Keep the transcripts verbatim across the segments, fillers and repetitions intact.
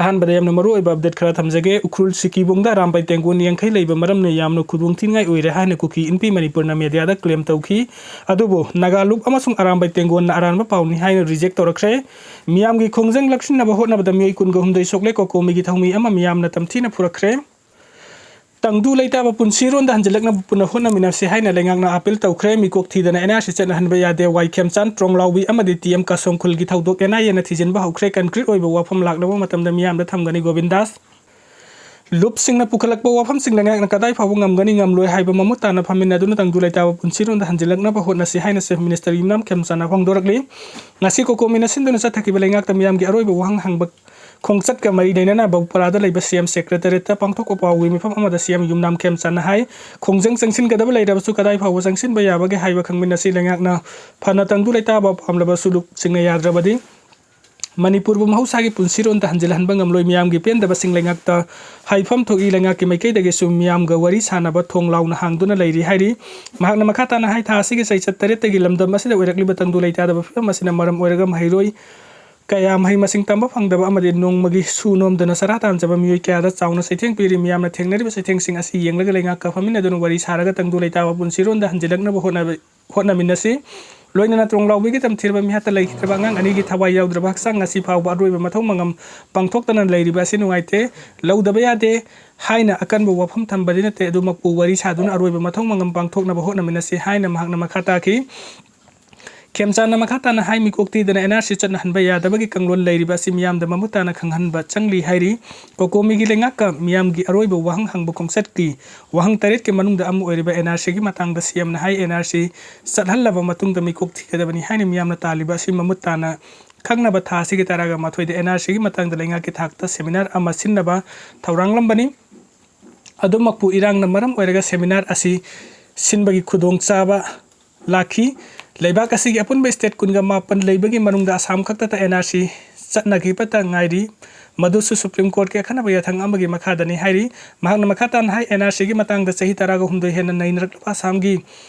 ꯑꯍꯥꯟꯕꯗ ꯌꯥꯝꯅ ꯃꯔꯨ ꯑꯣꯏꯕ update ꯈꯔ ꯊꯝꯖꯒꯦ꯫ ꯎꯈ꯭ꯔꯨꯜ ꯁꯤꯀꯤꯕꯨꯡꯗ ꯑꯔꯥꯝꯕꯥꯏ ꯇꯦꯡꯒꯣꯟ ꯌꯥꯡꯈꯩ ꯂꯩꯕ ꯃꯔꯝꯅ ꯌꯥꯝꯅ ꯈꯨꯗꯣꯡ ꯊꯤꯅꯤꯡꯉꯥꯏ ꯑꯣꯏꯔꯦ ꯍꯥꯏꯅ ꯀꯨꯀꯤ ꯏꯟꯄꯤ ꯃꯅꯤꯄꯨꯔꯅ media ꯗ claim ꯇꯧꯈꯤ꯫ ꯑꯗꯨꯕꯨ ꯅꯥꯒꯥꯂꯨꯞ ꯑꯃꯁꯨꯡ ꯑꯔꯥꯝꯕꯥꯏ ꯇꯦꯡꯒꯣꯟꯅ ꯑꯔꯥꯟꯕ ꯄꯥꯎꯅꯤ ꯍꯥꯏꯅ reject ꯇꯧꯔꯛꯈ꯭ꯔꯦ꯫ ꯃꯤꯌꯥꯝꯒꯤ ꯈꯣꯡꯖꯪ ꯂꯥꯛꯁꯤꯟꯅꯕ ꯍꯣꯠꯅꯕꯗ ꯃꯤꯑꯣꯏ ꯀꯨꯟꯒ ꯍꯨꯝꯗꯣꯏ ꯁꯣꯛꯂꯦ꯫ ꯀꯣꯀꯣꯃꯤꯒꯤ ꯊꯧꯃꯤ ꯑꯃ ꯃꯤꯌꯥꯝꯅ ꯇꯝꯊꯤꯅ ꯐꯨꯔꯛꯈ꯭ꯔꯦ꯫ ꯇꯪꯗꯨ ꯂꯩꯇꯥꯕ ꯄꯨꯟꯁꯤꯔꯣꯟꯗ ꯍꯟꯖꯤꯜꯂꯛꯅꯕ ꯄꯨꯟꯅ ꯍꯣꯠꯅꯃꯤꯟꯅꯁꯤ ꯍꯥꯏꯅ ꯂꯩꯉꯥꯛꯅ appeal ꯇꯧꯈ꯭ꯔꯦ꯫ ꯃꯤꯀꯣꯛ ꯊꯤꯗꯅ N R C ꯆꯠꯅꯍꯟꯕ ꯌꯥꯗꯦ꯫ ꯋꯥꯏ ꯈꯦꯝꯆꯥꯟ, ꯇ꯭ꯔꯣꯡꯂꯥꯎꯕꯤ ꯑꯃꯗꯤ T M ꯀꯥꯁꯣꯡꯈꯨꯜꯒꯤ ꯊꯧꯗꯣꯛ N I A ꯅ ꯊꯤꯖꯤꯟꯕ ꯍꯧꯈ꯭ꯔꯦ꯫ Concrete ꯑꯣꯏꯕ ꯋꯥꯐꯝ ꯂꯥꯛꯂꯕ ꯃꯇꯝꯗ ꯃꯤꯌꯥꯝꯗ ꯊꯝꯒꯅꯤ꯫ ꯒꯣꯕꯤꯟꯗꯥꯁ꯫ ꯂꯨꯞꯁꯤꯡꯅ ꯄꯨꯈꯠꯂꯛꯄ ꯋꯥꯐꯝꯁꯤꯡ ꯂꯩꯉꯥꯛꯅ ꯀꯗꯥꯏ ꯐꯥꯎꯕ ꯉꯝꯒꯅꯤ ꯉꯝꯂꯣꯏ ꯍꯥꯏꯕ ꯃꯃꯨꯠ ꯇꯥꯅ ꯐꯝꯃꯤꯟꯅꯗꯨꯅ ꯇꯪꯗꯨ ꯂꯩꯇꯥꯕ ꯄꯨꯟꯁꯤꯔꯣꯟꯗ ꯍꯟꯖꯤꯜꯂꯛꯅꯕ ꯍꯣꯠꯅꯁꯤ ꯍꯥꯏꯅ Chief Minister ꯌꯨꯝꯅꯥꯝ ꯈꯦꯝꯆꯥꯟꯅ ꯐꯣꯡꯗꯣꯔꯛꯂꯤ꯫ ꯉꯁꯤ ꯀꯣꯀꯣꯃꯤꯅ ꯁꯤꯟꯗꯨꯅ ꯆꯠꯊꯈꯤꯕ ꯂꯩꯉꯥꯛꯇ ꯃꯤꯌꯥꯝꯒꯤ ꯑꯔꯣꯏꯕ ꯋꯥꯍꯪ ꯍꯪꯕ ꯈꯣꯡꯆꯠꯀ ꯃꯔꯤ ꯂꯩꯅꯅ ꯕꯧꯄꯔꯥꯗ ꯂꯩꯕ C M Secretariat ꯇ ꯄꯥꯡꯊꯣꯛꯄ ꯄꯥꯎꯒꯤ ꯃꯤꯐꯝ ꯑꯃꯗ C M ꯌꯨꯝꯅꯥꯝ ꯈꯦꯝꯆꯥꯟꯅ ꯍꯥꯏ, ꯈꯣꯡꯖꯪ ꯆꯪꯁꯤꯟꯒꯗꯕ ꯂꯩꯔꯕꯁꯨ ꯀꯗꯥꯏ ꯐꯥꯎꯕ ꯆꯪꯁꯤꯟꯕ ꯌꯥꯕꯒꯦ ꯍꯥꯏꯕ ꯈꯪꯃꯤꯟꯅꯁꯤ꯫ ꯂꯩꯉꯥꯛꯅ ꯐꯅ ꯇꯪꯗꯨ ꯂꯩꯇꯥꯕ ꯄꯥꯝꯂꯕꯁꯨ ꯂꯨꯞꯁꯤꯡꯅ ꯌꯥꯗ꯭ꯔꯕꯗꯤ ꯃꯅꯤꯄꯨꯔꯕꯨ ꯃꯍꯧꯁꯥꯒꯤ ꯄꯨꯟꯁꯤꯔꯣꯟꯗ ꯍꯟꯖꯤꯜꯍꯟꯕ ꯉꯝꯂꯣꯏ꯫ ꯃꯤꯌꯥꯝꯒꯤ ꯄꯦꯟꯗꯕꯁꯤꯡ ꯂꯩꯉꯥꯛꯇ ꯍꯥꯏꯐꯝ ꯊꯣꯛꯏ꯫ ꯂꯩꯉꯥꯛꯀꯤ ꯃꯥꯏꯀꯩꯗꯒꯤꯁꯨ ꯃꯤꯌꯥꯝꯒ ꯋꯥꯔꯤ ꯁꯥꯅꯕ ꯊꯣꯡ ꯂꯥꯎꯅ ꯍꯥꯡꯗꯨꯅ ꯂꯩꯔꯤ ꯍꯥꯏꯔꯤ꯫ ꯃꯍꯥꯛꯅ ꯃꯈꯥ ꯇꯥꯅ ꯍꯥꯏ, ꯊꯥ ꯑꯁꯤꯒꯤ ꯆꯩꯆꯠ ꯇꯔꯦꯠꯇꯒꯤ ꯂꯝꯗꯝ ꯑꯁꯤꯗ ꯑꯣꯏꯔꯛꯂꯤꯕ ꯇꯪꯗꯨ ꯂꯩꯇꯥꯗꯕ ꯐꯤꯕꯝ ꯑꯁꯤꯅ ꯃꯔꯝ ꯑꯣꯏꯔꯒ ꯃꯍꯩꯔꯣꯏ ꯀꯌꯥ ꯃꯍꯩ ꯃꯁꯤꯡ ꯇꯝꯕ ꯐꯪꯗꯕ ꯑꯃꯗꯤ ꯅꯣꯡꯃꯒꯤ ꯁꯨ ꯅꯣꯝꯗꯅ ꯆꯔꯥ ꯇꯥꯟꯖꯕ ꯃꯤꯑꯣꯏ ꯀꯌꯥꯗ ꯆꯥꯎꯅ ꯆꯩꯊꯦꯡ ꯄꯤꯔꯤ꯫ ꯃꯤꯌꯥꯝꯅ ꯊꯦꯡꯅꯔꯤꯕ ꯆꯩꯊꯦꯡꯁꯤꯡ ꯑꯁꯤ ꯌꯦꯡꯂꯒ ꯂꯩꯉꯥꯛꯀ ꯐꯝꯃꯤꯟꯅꯗꯨꯅ ꯋꯥꯔꯤ ꯁꯥꯔꯒ ꯇꯪꯗꯨ ꯂꯩꯇꯥꯕ ꯄꯨꯟꯁꯤꯔꯣꯟꯗ ꯍꯟꯖꯤꯜꯂꯛꯅꯕ ꯍꯣꯠꯅꯕ ꯍꯣꯠꯅꯃꯤꯟꯅꯁꯤ꯫ ꯂꯣꯏꯅꯅ ꯇ꯭ꯔꯣꯡꯂꯥꯎꯕꯤꯒꯤ ꯇꯝꯊꯤꯔꯕ ꯃꯤꯍꯥꯠꯇ ꯂꯩꯈꯤꯗ꯭ꯔꯕ ꯑꯉꯥꯡ ꯑꯅꯤꯒꯤ ꯊꯋꯥꯏ ꯌꯥꯎꯗ꯭ꯔꯕ ꯍꯛꯆꯥꯡ ꯉꯁꯤ ꯐꯥꯎꯕ ꯑꯔꯣꯏꯕ ꯃꯊꯧ ꯃꯉꯝ ꯄꯥꯡꯊꯣꯛꯇꯅ ꯂꯩꯔꯤꯕ ꯑꯁꯤ ꯅꯨꯡꯉꯥꯏꯇꯦ꯫ ꯂꯧꯗꯕ ꯌꯥꯗꯦ ꯍꯥꯏꯅ ꯑꯀꯟꯕ ꯋꯥꯐꯝ ꯊꯝꯕꯗꯤ ꯅꯠꯇꯦ, ꯑꯗꯨꯃꯛꯄꯨ ꯋꯥꯔꯤ ꯁꯥꯗꯨꯅ ꯑꯔꯣꯏꯕ ꯃꯊꯧ ꯃꯉꯝ ꯄꯥꯡꯊꯣꯛꯅꯕ ꯍꯣꯠꯅꯃꯤꯟꯅꯁꯤ ꯍꯥꯏꯅ ꯃꯍꯥꯛꯅ ꯃꯈꯥ ꯇꯥꯈꯤ꯫ ꯈꯦꯝꯆꯥꯟꯅ ꯃꯈꯥ ꯇꯥꯅ ꯍꯥꯏ, ꯃꯤꯀꯣꯛ ꯊꯤꯗꯅ N R C ꯆꯠꯅꯍꯟꯕ ꯌꯥꯗꯕꯒꯤ ꯀꯥꯡꯂꯣꯟ ꯂꯩꯔꯤꯕ ꯑꯁꯤ ꯃꯤꯌꯥꯝꯗ ꯃꯃꯨꯠ ꯇꯥꯅ ꯈꯪꯍꯟꯕ ꯆꯪꯂꯤ ꯍꯥꯏꯔꯤ꯫ ꯀꯣꯀꯣꯃꯤꯒꯤ ꯂꯩꯉꯥꯛꯀ ꯃꯤꯌꯥꯝꯒꯤ ꯑꯔꯣꯏꯕ ꯋꯥꯍꯪ ꯍꯪꯕ ꯈꯣꯡꯆꯠꯀꯤ ꯋꯥꯍꯪ ꯇꯔꯦꯠꯀꯤ ꯃꯅꯨꯡꯗ ꯑꯃ ꯑꯣꯏꯔꯤꯕ N R C ꯒꯤ ꯃꯇꯥꯡꯗ C M ꯅ ꯍꯥꯏ, N R C ꯆꯠꯍꯜꯂꯕ ꯃꯇꯨꯡꯗ ꯃꯤꯀꯣꯛ ꯊꯤꯒꯗꯕꯅꯤ ꯍꯥꯏꯅ ꯃꯤꯌꯥꯝꯅ ꯇꯥꯜꯂꯤꯕ ꯑꯁꯤ ꯃꯃꯨꯠ ꯇꯥꯅ ꯈꯪꯅꯕ ꯊꯥ ꯑꯁꯤꯒꯤ ꯇꯔꯥꯒ ꯃꯥꯊꯣꯏꯗ N R C ꯒꯤ ꯃꯇꯥꯡꯗ ꯂꯩꯉꯥꯛꯀꯤ ꯊꯥꯛꯇ seminar ꯑꯃ ꯁꯤꯟꯅꯕ ꯊꯧꯔꯥꯡꯂꯝꯕꯅꯤ꯫ ꯑꯗꯨꯃꯛꯄꯨ ꯏꯔꯥꯡꯅ ꯃꯔꯝ ꯑꯣꯏꯔꯒ seminar ꯑꯁꯤ ꯁꯤꯟꯕꯒꯤ ꯈꯨꯗꯣꯡꯆꯥꯕ ꯂꯥꯛꯈꯤ꯫ ꯂꯩꯕꯥꯛ ꯑꯁꯤꯒꯤ ꯑꯄꯨꯟꯕ state ꯀꯨꯟꯒ ꯃꯥꯄꯟ ꯂꯩꯕꯒꯤ ꯃꯅꯨꯡꯗ ꯑꯁꯥꯝ ꯈꯛꯇꯗ N R C ꯆꯠꯅꯈꯤꯕꯇ ꯉꯥꯏꯔꯤ꯫ ꯃꯗꯨꯁꯨ Supreme Court ꯀꯤ ꯑꯈꯟꯅꯕ ꯌꯥꯊꯪ ꯑꯃꯒꯤ ꯃꯈꯥꯗꯅꯤ ꯍꯥꯏꯔꯤ꯫ ꯃꯍꯥꯛꯅ ꯃꯈꯥ ꯇꯥꯅ ꯍꯥꯏ, N R C ꯒꯤ ꯃꯇꯥꯡꯗ ꯆꯍꯤ ꯇꯔꯥꯒ ꯍꯨꯝꯗꯣꯏ ꯍꯦꯟꯅ ꯅꯩꯅꯔꯛꯂꯕ ꯑꯁꯥꯝꯒꯤ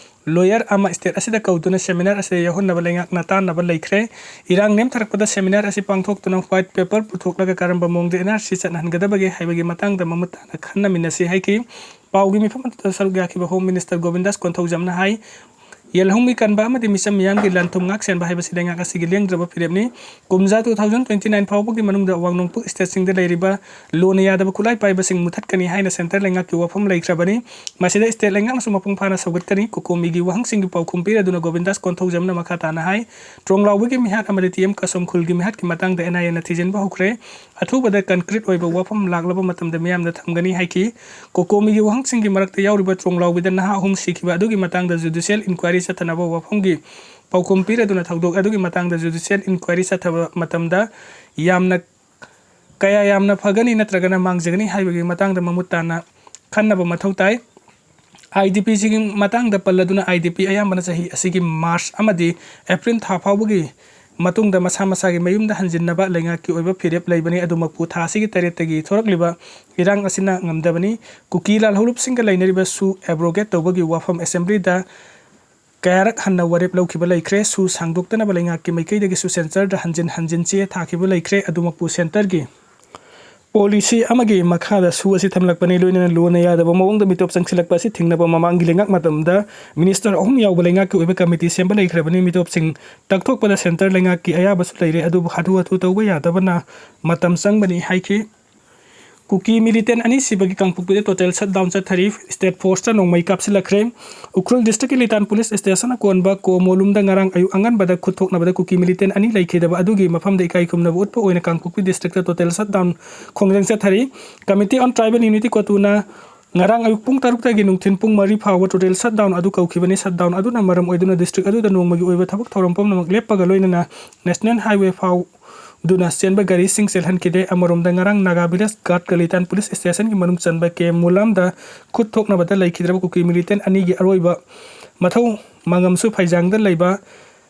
ꯂꯣꯌꯔ ꯑꯃ ꯁ꯭ꯇꯦꯠ ꯑꯁꯤꯗ ꯀꯧꯗꯨꯅ ꯁꯦꯃꯤꯅꯥꯔ ꯑꯁꯤꯗ ꯌꯥꯎꯍꯟꯅꯕ ꯂꯩꯉꯥꯛꯅ ꯇꯥꯟꯅꯕ ꯂꯩꯈ꯭ꯔꯦ꯫ ꯏꯔꯥꯡ ꯅꯦꯝꯊꯔꯛꯄꯗ ꯁꯦꯃꯤꯅꯥꯔ ꯑꯁꯤ ꯄꯥꯡꯊꯣꯛꯇꯨꯅ ꯋꯥꯏꯠ ꯄꯦꯄꯔ ꯄꯨꯊꯣꯛꯂꯒ ꯀꯔꯝꯕ ꯃꯑꯣꯡꯗ ꯑꯦꯟ ꯑꯥꯔ ꯁꯤ ꯆꯠꯅꯍꯟꯒꯗꯕꯒꯦ ꯍꯥꯏꯕꯒꯤ ꯃꯇꯥꯡꯗ ꯃꯃꯨꯠ ꯇꯥꯅ ꯈꯟꯅꯃꯤꯟꯅꯁꯤ ꯍꯥꯏꯈꯤ꯫ ꯄꯥꯎꯒꯤ ꯃꯤꯐꯝ ꯑꯗꯨꯗ ꯁꯔꯨꯛ ꯌꯥꯈꯤꯕ ꯍꯣꯝ ꯃꯤꯅꯤꯁꯇꯔ ꯒꯣꯕꯤꯟꯗꯥꯁ ꯀꯣꯟꯊꯧꯖꯝꯅ ꯍꯥꯏ, ꯌꯦꯜꯍꯧꯃꯤ ꯀꯟꯕ ꯑꯃꯗꯤ ꯃꯤꯆꯝ ꯃꯤꯌꯥꯝꯒꯤ ꯂꯟ ꯊꯨꯝ ꯉꯥꯛ ꯁꯦꯟꯕ ꯍꯥꯏꯕꯁꯤ ꯂꯩꯉꯥꯛ ꯑꯁꯤꯒꯤ ꯂꯦꯡꯗ꯭ꯔꯕ ꯐꯤꯔꯦꯞꯅꯤ꯫ ꯀꯨꯝꯖꯥ two thousand twenty nine ꯐꯥꯎꯕꯒꯤ ꯃꯅꯨꯡꯗ ꯑꯋꯥꯡ ꯅꯣꯡꯄꯣꯛ ꯁ꯭ꯇꯦꯠꯁꯤꯡꯗ ꯂꯩꯔꯤꯕ ꯂꯣꯟꯅ ꯌꯥꯗꯕ ꯈꯨꯠꯂꯥꯏ ꯄꯥꯏꯕꯁꯤꯡ ꯃꯨꯊꯠꯀꯅꯤ ꯍꯥꯏꯅ ꯁꯦꯟꯇꯔ ꯂꯩꯉꯥꯛꯀꯤ ꯋꯥꯐꯝ ꯂꯩꯈ꯭ꯔꯕꯅꯤ꯫ ꯃꯁꯤꯗ ꯁ꯭ꯇꯦꯠ ꯂꯩꯉꯥꯛꯅꯁꯨ ꯃꯄꯨꯡ ꯐꯥꯅ ꯁꯧꯒꯠꯀꯅꯤ꯫ ꯀꯣꯀꯣꯃꯤꯒꯤ ꯋꯥꯍꯪꯁꯤꯡꯒꯤ ꯄꯥꯎꯈꯨꯝ ꯄꯤꯔꯗꯨꯅ ꯒꯣꯕꯤꯟꯗꯥꯁ ꯀꯣꯟꯊꯧꯖꯝꯅ ꯃꯈꯥ ꯇꯥꯅ ꯍꯥꯏ, ꯇ꯭ꯔꯣꯡꯂꯥꯎꯕꯒꯤ ꯃꯤꯍꯥꯠ ꯑꯃꯗꯤ ꯇꯤ ꯑꯦꯝ ꯀꯁꯣꯝ ꯈꯨꯜꯒꯤ ꯃꯤꯍꯥꯠꯀꯤ ꯃꯇꯥꯡꯗ ꯑꯦꯟ ꯑꯥꯏ ꯑꯦꯅ ꯊꯤꯖꯤꯟꯕ ꯍꯧꯈ꯭ꯔꯦ꯫ ꯑꯊꯨꯕꯗ ꯀꯟꯀ꯭ꯔꯤꯠ ꯑꯣꯏꯕ ꯋꯥꯐꯝ ꯂꯥꯛꯂꯕ ꯃꯇꯝꯗ ꯃꯤꯌꯥꯝꯗ ꯊꯝꯒꯅꯤ ꯍꯥꯏꯈꯤ꯫ ꯀꯣꯀꯣꯃꯤꯒꯤ ꯋꯥꯍꯪꯁꯤꯡꯒꯤ ꯃꯔꯛꯇ ꯌꯥꯎꯔꯤꯕ ꯇ꯭ꯔꯣꯡꯂꯥꯎꯕꯤꯗ ꯅꯍꯥ ꯑꯍꯨꯝ ꯁꯤꯈꯤꯕ ꯑꯗꯨꯒꯤ ꯃꯇꯥꯡꯗ ꯖꯨꯗꯤꯁꯤꯌꯦꯜ ꯏꯟꯀ꯭ꯋꯥꯏꯔꯤ ꯆꯠꯊꯅꯕ ꯋꯥꯐꯝꯒꯤ ꯄꯥꯎꯈꯨꯝ ꯄꯤꯔꯗꯨꯅ ꯊꯧꯗꯣꯛ ꯑꯗꯨꯒꯤ ꯃꯇꯥꯡꯗ ꯖꯨꯗꯤꯁꯤꯌꯦꯜ ꯏꯟꯀ꯭ꯋꯥꯏꯔꯤ ꯆꯠꯊꯕ ꯃꯇꯝꯗ ꯌꯥꯝꯅ, ꯀꯌꯥ ꯌꯥꯝꯅ ꯐꯒꯅꯤ ꯅꯠꯇ꯭ꯔꯒꯅ ꯃꯥꯡꯖꯒꯅꯤ ꯍꯥꯏꯕꯒꯤ ꯃꯇꯥꯡꯗ ꯃꯃꯨꯠ ꯇꯥꯅ ꯈꯟꯅꯕ ꯃꯊꯧ ꯇꯥꯏ꯫ ꯑꯥꯏ ꯗꯤ ꯄꯤꯁꯤꯒꯤ ꯃꯇꯥꯡꯗ ꯄꯜꯂꯗꯨꯅ, ꯑꯥꯏ ꯗꯤ ꯄꯤ ꯑꯌꯥꯝꯕꯅ ꯆꯍꯤ ꯑꯁꯤꯒꯤ ꯃꯥꯔꯆ ꯑꯃꯗꯤ ꯑꯦꯄ꯭ꯔꯤꯜ ꯊꯥ ꯐꯥꯎꯕꯒꯤ ꯃꯇꯨꯡꯗ ꯃꯁꯥ ꯃꯁꯥꯒꯤ ꯃꯌꯨꯝꯗ ꯍꯟꯖꯤꯟꯅꯕ ꯂꯩꯉꯥꯛꯀꯤ ꯑꯣꯏꯕ ꯐꯤꯔꯦꯞ ꯂꯩꯕꯅꯤ꯫ ꯑꯗꯨꯃꯛꯄꯨ ꯊꯥ ꯑꯁꯤꯒꯤ ꯇꯔꯦꯠꯇꯒꯤ ꯊꯣꯔꯛꯂꯤꯕ ꯏꯔꯥꯡ ꯑꯁꯤꯅ ꯉꯝꯗꯕꯅꯤ꯫ ꯀꯨꯀꯤ ꯂꯥꯜꯍꯧꯂꯨꯞꯁꯤꯡꯒ ꯂꯩꯅꯔꯤꯕ ꯁꯨ ꯑꯦꯕ꯭ꯔꯣꯒꯦꯠ ꯇꯧꯕꯒꯤ ꯋꯥꯐꯝ ꯑꯦꯁꯦꯝꯕ꯭ꯂꯤꯗ ꯀꯌꯥꯔꯛ ꯍꯟꯅ ꯋꯥꯔꯦꯞ ꯂꯧꯈꯤꯕ ꯂꯩꯈ꯭ꯔꯦ꯫ ꯁꯨ ꯁꯥꯡꯗꯣꯛꯇꯅꯕ ꯂꯩꯉꯥꯛꯀꯤ ꯃꯥꯏꯀꯩꯗꯒꯤꯁꯨ ꯁꯦꯟꯇꯔꯗ ꯍꯟꯖꯤꯟ ꯍꯟꯖꯤꯟ ꯆꯦ ꯊꯥꯈꯤꯕ ꯂꯩꯈ꯭ꯔꯦ꯫ ꯑꯗꯨꯃꯛꯄꯨ ꯁꯦꯟꯇꯔꯒꯤ ꯄꯣꯂꯤꯁꯤ ꯑꯃꯒꯤ ꯃꯈꯥꯗ ꯁꯨ ꯑꯁꯤ ꯊꯝꯂꯛꯄꯅꯤ꯫ ꯂꯣꯏꯅꯅ ꯂꯣꯟꯅ ꯌꯥꯗꯕ ꯃꯑꯣꯡꯗ ꯃꯤꯇꯣꯞ ꯆꯪꯁꯤꯜꯂꯛꯄ ꯑꯁꯤ ꯊꯤꯡꯅꯕ ꯃꯃꯥꯡꯒꯤ ꯂꯩꯉꯥꯛ ꯃꯇꯝꯗ ꯃꯤꯅꯤꯁꯇꯔ ꯑꯍꯨꯝ ꯌꯥꯎꯕ ꯂꯩꯉꯥꯛꯀꯤ ꯑꯣꯏꯕ ꯀꯃꯤꯇꯤ ꯁꯦꯝꯕ ꯂꯩꯈ꯭ꯔꯕꯅꯤ꯫ ꯃꯤꯇꯣꯞꯁꯤꯡ ꯇꯛꯊꯣꯛꯄꯗ ꯁꯦꯟꯇꯔ ꯂꯩꯉꯥꯛꯀꯤ ꯑꯌꯥꯕꯁꯨ ꯂꯩꯔꯦ, ꯑꯗꯨꯕꯨ ꯍꯥꯊꯨ ꯍꯥꯊꯨ ꯇꯧꯕ ꯌꯥꯗꯕꯅ ꯃꯇꯝ ꯆꯪꯕꯅꯤ ꯍꯥꯏꯈꯤ꯫ ꯀꯨꯀꯤ ꯃꯤꯂꯤꯇꯦꯟ ꯑꯅꯤ ꯁꯤꯕꯒꯤ ꯀꯥꯡꯄꯣꯛꯄꯤꯗ ꯇꯣꯇꯦꯜ ꯁꯠꯗꯥꯎꯟ ꯆꯠꯊꯔꯤ꯫ ꯁ꯭ꯇꯦꯠ ꯐꯣꯔꯁꯇ ꯅꯣꯡꯃꯩ ꯀꯥꯞꯁꯤꯜꯂꯛꯈ꯭ꯔꯦ꯫ ꯎꯈ꯭ꯔꯨꯜ ꯗꯤꯁꯇ꯭ꯔꯤꯛꯀꯤ ꯂꯤꯇꯥꯟ ꯄꯨꯂꯤꯁ ꯁ꯭ꯇꯦꯁꯟ ꯑꯀꯣꯟꯕ ꯀꯣꯃꯣꯂꯨꯝꯗ ꯉꯔꯥꯡ ꯑꯌꯨꯛ ꯑꯉꯟꯕꯗ ꯈꯨꯠ ꯊꯣꯛꯅꯕꯗ ꯀꯨꯀꯤ ꯃꯤꯂꯤꯇꯦꯟ ꯑꯅꯤ ꯂꯩꯈꯤꯗꯕ ꯑꯗꯨꯒꯤ ꯃꯐꯝꯗ ꯏꯀꯥꯏ ꯈꯨꯝꯅꯕ ꯎꯠꯄ ꯑꯣꯏꯅ ꯀꯥꯡꯄꯣꯛꯄꯤ ꯗꯤꯁꯇ꯭ꯔꯤꯛꯇ ꯇꯣꯇꯦꯜ ꯁꯠꯗꯥꯎꯟ ꯈꯣꯡꯖꯪ ꯆꯠꯊꯔꯤ꯫ ꯀꯃꯤꯇꯤ ꯑꯣꯟ ꯇ꯭ꯔꯥꯏꯕꯦꯜ ꯌꯨꯅꯤꯇꯤ ꯀꯣꯇꯨꯅ ꯉꯔꯥꯡ ꯑꯌꯨꯛ ꯄꯨꯡ ꯇꯔꯨꯛꯇꯒꯤ ꯅꯨꯡꯊꯤꯜ ꯄꯨꯡ ꯃꯔꯤ ꯐꯥꯎꯕ ꯇꯣꯇꯦꯜ ꯁꯠꯗꯥꯎꯟ ꯑꯗꯨ ꯀꯧꯈꯤꯕꯅꯤ꯫ ꯁꯠꯗꯥꯎꯟ ꯑꯗꯨꯅ ꯃꯔꯝ ꯑꯣꯏꯗꯨꯅ ꯗꯤꯁꯇ꯭ꯔꯤꯛ ꯑꯗꯨꯗ ꯅꯣꯡꯃꯒꯤ ꯑꯣꯏꯕ ꯊꯕꯛ ꯊꯧꯔꯝ ꯄꯨꯝꯅꯃꯛ ꯂꯦꯞꯄꯒ ꯂꯣꯏꯅꯅ ꯅꯦꯁꯅꯦꯜ ꯍꯥꯏꯋꯦ ꯐꯥꯎ ꯗꯨꯅ ꯆꯦꯟꯕ ꯒꯥꯔꯤꯁꯤꯡ ꯆꯦꯜꯍꯟꯈꯤꯗꯦ꯫ ꯑꯃꯔꯣꯝꯗ ꯉꯔꯥꯡ ꯅꯥꯒꯥ ꯚꯤꯂꯦꯖ ꯒꯥꯔꯗ ꯀꯂꯤꯇꯥꯟ ꯄꯨꯂꯤꯁ ꯁ꯭ꯇꯦꯁꯟꯒꯤ ꯃꯅꯨꯡ ꯆꯟꯕ ꯀꯦ ꯃꯨꯂꯥꯝꯗ ꯈꯨꯠ ꯊꯣꯛꯅꯕꯗ ꯂꯩꯈꯤꯗ꯭ꯔꯕ ꯀꯨꯀꯤ ꯃꯤꯂꯤꯇꯦꯟ ꯑꯅꯤꯒꯤ ꯑꯔꯣꯏꯕ ꯃꯊꯧ ꯃꯉꯝꯁꯨ ꯐꯩꯖꯥꯡꯗ ꯂꯩꯕ